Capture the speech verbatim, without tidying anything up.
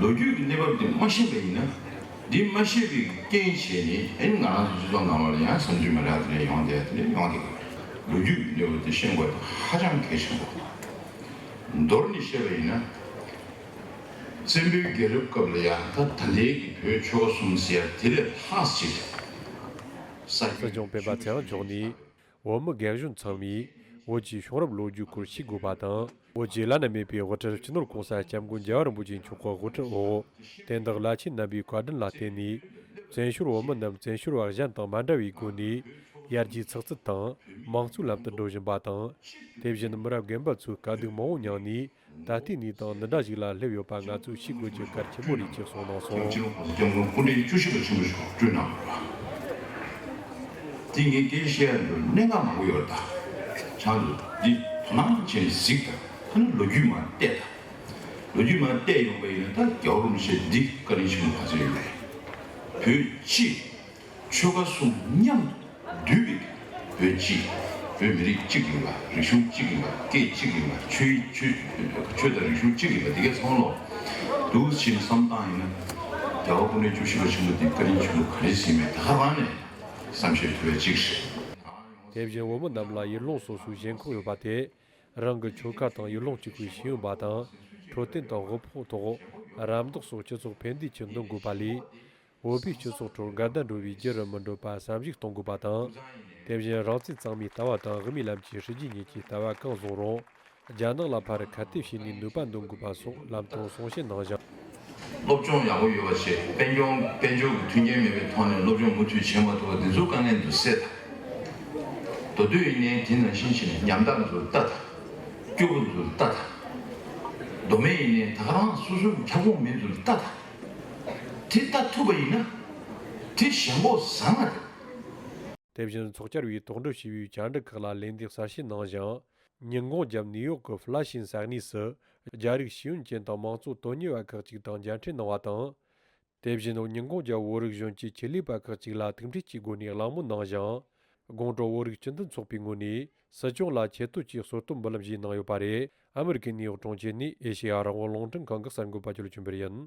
ལོ་རྒྱུས་ཀྱི་གནས་བབ་འདི་མ་ཤེས་པ་ཡིན་ན། འདི་མ་ཤེས་པའི་རྐྱེན་བྱས་ནས་ཨེ་ང་རང་ཚོ་སྤྱི་ཚོགས་ནང་ལོགས་ལ་ཡང་བསམ་ཚུལ་མི་འདྲ་དེ་འདྲ་ཡོང་བསྡད་དེ་འདྲ་ཡོང་བསྡད་ཀྱི་རེད། ལོ་རྒྱུས་ཀྱི་གནས་བབ་འདི་ཤེས་དགོས་དེ་ཧ་ཅང་གལ་ཆེན་པོ། མདོར་ནས་བཤད་པ་ཡིན་ན། བཙན་པོའི་རྒྱལ་རབས་སྐབས་ལ་ཡང་ད་ད་ལྟའི་གི་བོད་ཆོལ་ཁ་གསུམ་ཟེར་ཡ་དེ་ལས་ལྷག་ཅིག་ས་སྲིད་སྐྱོང་སྤེན་པ་ཚེ་རིང་མཆོག་ནས། བོད་མི་རྒན་གཞོན་ཚང་མས་བོད་ཀྱི་བྱུང་རབས་ལོ་རྒྱུས་སྐོར་ཤེས་དགོས་པ་དང་། བོད་ཀྱི་བླ་ན་མེད་པའི་དབུ་ཁྲིད་སྤྱི་ནོར་༸གོང་ས་༸སྐྱབས་མགོན་རྒྱལ་བ་རིན་པོ་ཆེ་མཆོག་གི་དབུ་ཁྲིད་འོག་དེང་བདག་བླ་ཆེན་རྣམ་པའི་བཀའ་དྲིན་ལ་བརྟེན་ནས། བཙན་བྱོལ་བོད་མི་རྣམས་བཙན་བྱོལ་བ་གཞན་དང་མ་འདྲ་བའི་སྒོ་ནས་ཡར་རྒྱས་ཚགས་ཚུད་དང་མང་གཙོའི་ལམ་དུ་འགྲོ་བཞིན་པ་དང་། དེ་བཞིན་མི་རབས་རྒན་པ་ཚོས་དཀའ་སྡུག་མང་བོ་མྱངས་ནས། ད་ལྟའི་གནས་སྟངས་འདི་འདྲ་ཞིག་ལ་སླེབས་ཡོད་པ་ང་ཚོས་ཤེས་དགོས་རྒྱུ་གལ་ཆེན་པོ་རེད་ཅེས་གསུངས་གནང་སོང་། སྤྱི་ནོར་༸གོང་ས་༸སྐྱབས་མགོན་སྐུ་ཕྲེང་བཅུ་བཞི་པ་ཆེན་པོ་མཆོག་བསྐྲུན་གནང་བ། དེ་ངས་སྐད་ཆ་བཤད་ཡ་འདི་གནད་འགག་མང་པོ་ཡོད་རེད་ད། ཆང་དུ་འདི་དོ་སྣང་བྱས་ནས་གཟིགས་དང་། ཁ་ན་ལོ་རྒྱུས་མར་བལྟས་དང་། ལོ་རྒྱུས་མར་བལྟས་ཡོང་པ་ཡིན་ན། ད་རྒྱལ་བ་རིན་པོ་ཆེ་འདི་བཀའ་དྲིན་ཆེན་པོ་ག་ཚོད་ཡོད་མེད། བོད་སྤྱི། ཆོལ་ཁ་གསུམ་མཉམ་དུ་འདུས་པའི་བོད་སྤྱི། བོད་མི་རིགས་གཅིག་ཡིན་པ། རིག་གཞུང་གཅིག་ཡིན་པ། སྐད་གཅིག་ཡིན་པ། ཆོས་ཆོས་ཆོས་དང་རིག་གཞུང་གཅིག་ཡིན་པ། འདི་གའི་ཚང་ལོ་འདུག་ཕྱིན་བསམ་བཏང་ཡིན་ན། རྒྱལ་བ་སྐུ་ཕྲེང་བཅུ་བཞི་པ་ཆེན་པོ་འདི་བཀའ་དྲིན་ཆེན་པོ་ག་རེ་ཟིན་མེད་ད་ག་རང་ནས་བསམ་ཤེས་ཐུབ་པའི་གཅིག་རེད། དེ་བཞིན་བོད་མི་རྣམས་ལ་ཡུལ་ལུང་སོ་སོའི་ཞེན་ཁོག་ཡོད་པ་དེ། རང་གི་ཆོལ་ཁ་དང་ཡུལ་ལུང་གཅིག་པའི་ཤེས་ཡོན་པ་དང་འཕྲོད་བསྟེན་དང་དབུལ་ཕོངས་ཐོག་རམ་འདེགས་སོགས་སྤྱི་ཚོགས་ཕན་བདེའི་ཆེད་འདོན་དགོས་པ་ལས། བོད་པའི་སྤྱི་ཚོགས་ཁྲོད་འགལ་ཟླ་འགྲོ་བའི་རྒྱུ་རུ་མི་འགྲོ་པ་བསམ་གཞིག་གཏོང་དགོས་པ་དང་། དེ་བཞིན་རང་བཙན་གཙང་མའི་ལྟ་བ་དང་དབུ་མའི་ལམ་གྱི་སྲིད་ཇུས་གཉིས་ཀྱི་ལྟ་བ་གང་བཟུང་རུང་། རྒྱལ་ནང་ལ་ཕར་ཁ་གཏད་བྱས་ནས་ནུས་པ་འདོན་དགོས་པ་སོགས་ལམ་སྟོན་གསུང་བཤད་གནང་ཞིང་། སློབ་སྦྱོང་ཡག་པོ་ཡོད་པ་བྱས། དཔལ་འབྱོར་དཔལ་འབྱོར་གྱི་མཐུན་རྐྱེན་མེད་པའི་ཐོག་ནས་སློབ་སྦྱོང་མུ་མཐུད་བྱེད་མ་ཐུབ་པ་འདི་ཚོ་དཀའ་ངལ་འདི་སེལ་དང་། མདོ་སྟོད་ཡིན་ནའི་དེ་ནང་བཞིན་བྱས་ནས་ཉམ་ཐག་ཚོར་ལྟ་དང་། སྐྱོ་པོ་ཚོར་ལྟ་དང་། མདོ་སྨད་ཡིན་ནའི་ད་ག་རང་སོ་སོའི་ཁྱབ་ཁོངས་མི་ཚོར་ལྟ་དང་། དེ་ལྟ་ཐུབ་པ་ཡིན་ན། དེ་ཞེན་ཁོག་བཟང་ང་རེད། དེ་བཞིན་ཚོགས་བཅར་བས་དོགས་འདྲི་ཞུས་པའི་བཅར་འདྲི་ཁག་ལ་ལན་འདེབས་གསལ་བཤད་གནང་ཞིང་། ཉིན་གུང་རྒྱབ་ནིའུ་ཡོག་གི་ཧྥི་ལ་ཤིན་ས་གནས་སུ་རྒྱ་རིགས་ཤེས་ཡོན་ཅན་དང་མང་གཙོ་དོན་གཉེར་བ་ཁག་ཅིག་དང་མཇལ་འཕྲད་གནང་བ་དང་། དེ་བཞིན་ཉིན་གུང་རྒྱབ་བོད་རིགས་གཞོན་སྐྱེས་ཆེད་ལས་པ་ཁག་ཅིག་ལ་ཐུག་འཕྲད་ཀྱི་སྒོ་ནས་གླེང་མོལ་གནང་ཞིང་། དགོང་དྲོ་བོད་རིགས་སྤྱི་མཐུན་ཚོགས་པའི་ངོས་ནས་སྲིད་སྐྱོང་ལ་ཆེ་བསྟོད་ཀྱི་གསོལ་སྟོན་འབུལ་ལམ་ཞིག་གནང་ཡོད་པ་རེད། ཨ་མི་རི་ཀའི་ནིའུ་ཡོག་གྲོང་ཁྱེར་ནས་ཨེ་ཤེ་ཡ་རང་དབང་རླུང་འཕྲིན་ཁང་གི་གསར་འགོད་པ་ཆོས་འཕེལ་ཡིན།